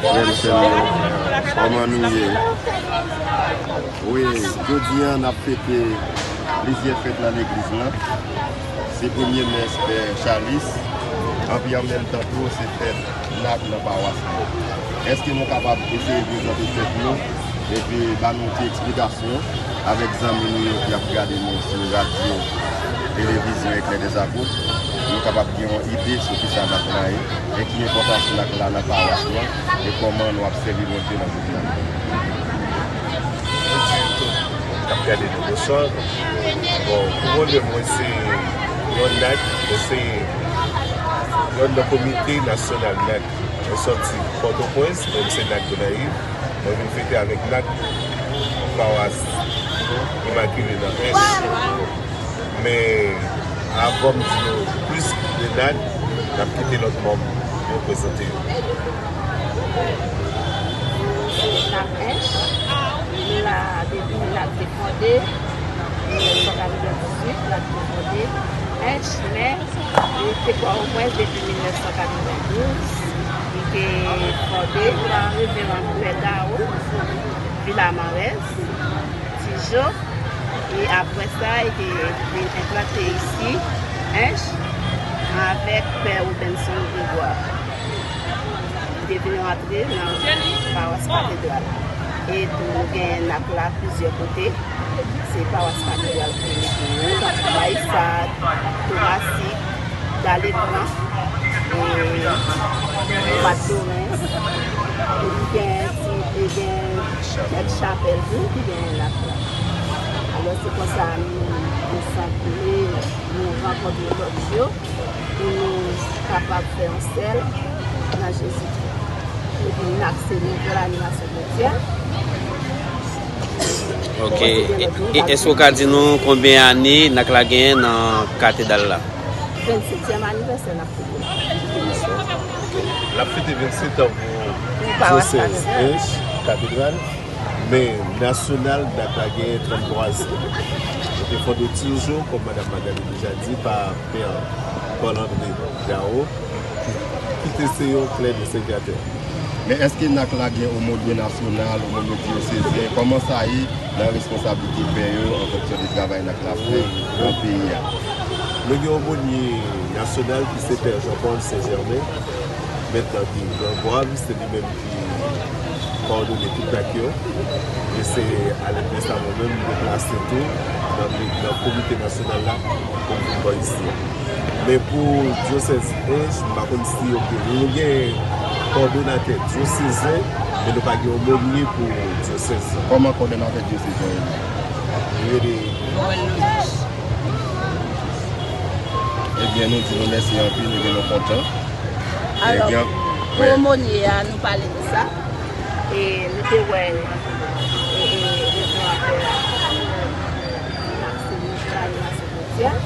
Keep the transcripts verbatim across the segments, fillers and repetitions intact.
Frè m, sè m yo, kòman nou ye? Wi, jodi a n ap fete plizyè fèt nan legliz lan. Se premye mès Pè Chalis, anpi an menm tan tou se fèt Nak nan pawas lan. Èske nou kapab eseye prezante tèt nou epi ba nou ti eksplikasyon avèk zanmi nou yo ki ap gade nou sou radyo, televizyon Eclair des Apôtres? Nou kapab gen yon ide sou kisa Nak la ye e ki enpòtans Nak la nan pawas lan e kòman nou ap sèvi Bondye nan jounal la. Mwen di tout moun k ap gade nou bonswa. Bon, pou mwen menm, mwen se yon Nak, mwen se yon nan komite nasyonal Nak. Mwen sòti Pòtoprens, men m se Nak Gonayiv. Mwen vin fete avèk Nak pawas Imakile nan Ench. Men avan m di nou plis de Nak, n ap kite lòt manm yo prezante yo. Se Nak Ench. Nou la depi Nak te fonde, mil nèf san katrevendizuit, Nak te fonde Ench, men li te Pòtoprens depi mil nèf san katrevendouz. Li te fonde pa Reveran Pè Gao, Vilamarèz, Tijo, e apre sa, li te vin enplante isi, Ench, avèk Pè Robenson Grégoire. Li te vin rantre nan pawas Katedral. E tou, nou gen Nak la plizyè kote. Se pawas Katedral ki mete yo, tankou Mayisad, Tomasik, Dale Blan, e Bat Dorens. Epi gen ti, e gen kèk chapèl tou ki gen Nak la. Alò, se konsa nou, nou sanble, nou rankontre lòt yo. Pou nou kapab fè yon sèl nan Jezikri. Epi Nak se nouvèl animasyon mondyal. Ok. E, e èske w ka di nou konbyen ane Nak la genyen nan katedral la? Vennsetyèm anivèsè Nak fete la. L ap fete vennsèt an pou Pou pawas Dyosèz Katedral. Ench, katedral. Men nasyonal, Nak la genyen tranntwa zan. Li te fonde Tijo, kòm Madanm Magali deja di, pa Pè Paul André Garo, ki, ki te se yon klè desèvyatè. Men èske Nak la gen omonye nasyonal, omonye dyosezyen? Kòman sa ye nan responsablite pè yo an fonksyon de travay Nak la fè nan peyi a? Nou gen omonye nasyonal ki se Pè Jean Paul Saint Germain, mentnan ki Gran Gwav, se li menm ki kowòdone tout Nak yo. E se alèd de sa mwen menm m deplase tou nan, nan komite nasyonal la pou m vin bò isi a. Men pou dyosèz Ench, m pa konn si, ok, nou gen kowòdonatè dyosezen, men nou pa gen omonye pou dyosèz lan. Kòman kowòdonatè dyosezen an rele? Li rele Noël Louis. Ebyen, nou di nou mèsi anpil, ebyen, nou kontan. Alò, ebyen, pou omonye a, nou pale de sa. E nou te wè, e, e, reveran pè a, Nak se nouvèl animasyon mondyal.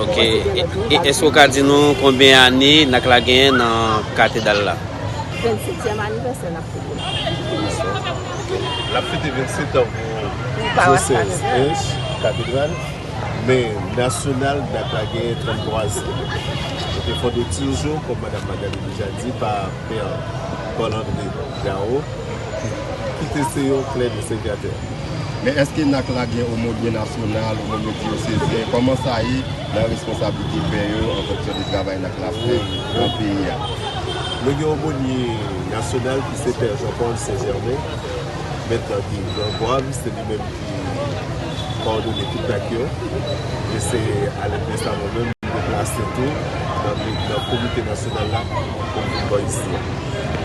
Ok. E, e èske w ka di nou konbyen ane Nak la genyen nan katedral la? Vennsetyèm anivèsè Nak fete la. L ap fete vennsèt an pou Pou pawas Dyosèz Katedral. Ench, katedral. Men nasyonal, Nak la genyen tranntwa zan. Li te fonde Tijo, kòm Madanm Magali deja di, pa Pè Paul André Garo, ki, ki te se yon klè desèvyatè. Men èske Nak la gen omonye nasyonal, omonye dyosezyen? Kòman sa ye nan responsablite pè yo an fonksyon de travay Nak la fè nan peyi a? Nou gen omonye nasyonal ki se Pè Jean Paul Saint Germain, mentnan ki Gran Gwav, se li menm ki kowòdone tout Nak yo. E se alèd de sa mwen menm m deplase tou nan, nan komite nasyonal la pou m vin bò isi a.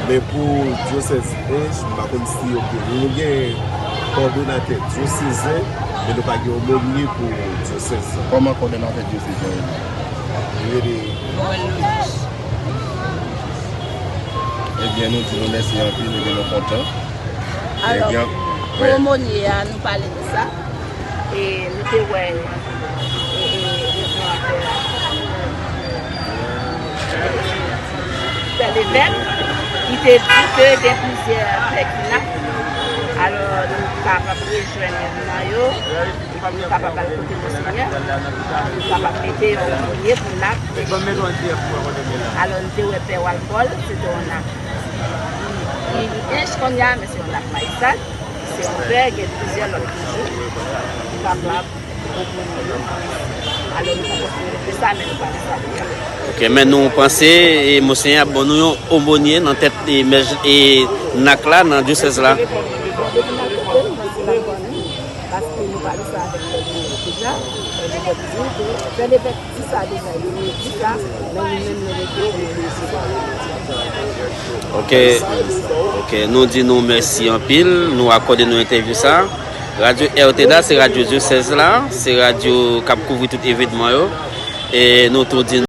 Men pou dyosèz Ench, m pa konn si, ok, nou gen kowòdonatè dyosezen, men nou pa gen omonye pou dyosèz lan. Kòman kowòdonatè dyosezen an rele? Li rele Noël Louis. Ebyen, nou di nou mèsi anpil, ebyen, nou kontan. Alò, ebyen, pou omonye a, nou pale de sa. E nou te wè, e, e, reveran pè a, pè Levèk, li te di ke gen plizyè pè ki Nak. Alò, nou kapab rejwenn youn nan yo. Nou kapab al kote Monsenyè, nou kapab mete yon bonye pou n ak deche. Alò, n te wè Pè Walpòl, se te yon ak. Li, li ench kounye a, men se yon ak mayisad. Se yon pè, gen plizyè lòt toujou ki kapab konprann li. Alò, nou pa konprann sa, men nou pa di sa deja. Ok, men nou panse, e, Monsenyè ap ban nou yon omonye nan tèt, e, mèj, e, nak la, nan dyosèz la. Bon, depi n al kote l, mwen se l ap ban nou, paske nou pale sa avèk Pè Levèk deja, Pè Levèk di ke, Pè Levèk di sa deja, li di sa, men li menm li rete pou li resevwa. Ok, ok, nou di nou mèsi anpil, nou akòde nou entèvyou sa. Radyo R T D A se radyo dyosèz la, se radyo k ap kouvri tout evènman yo. E nou tou di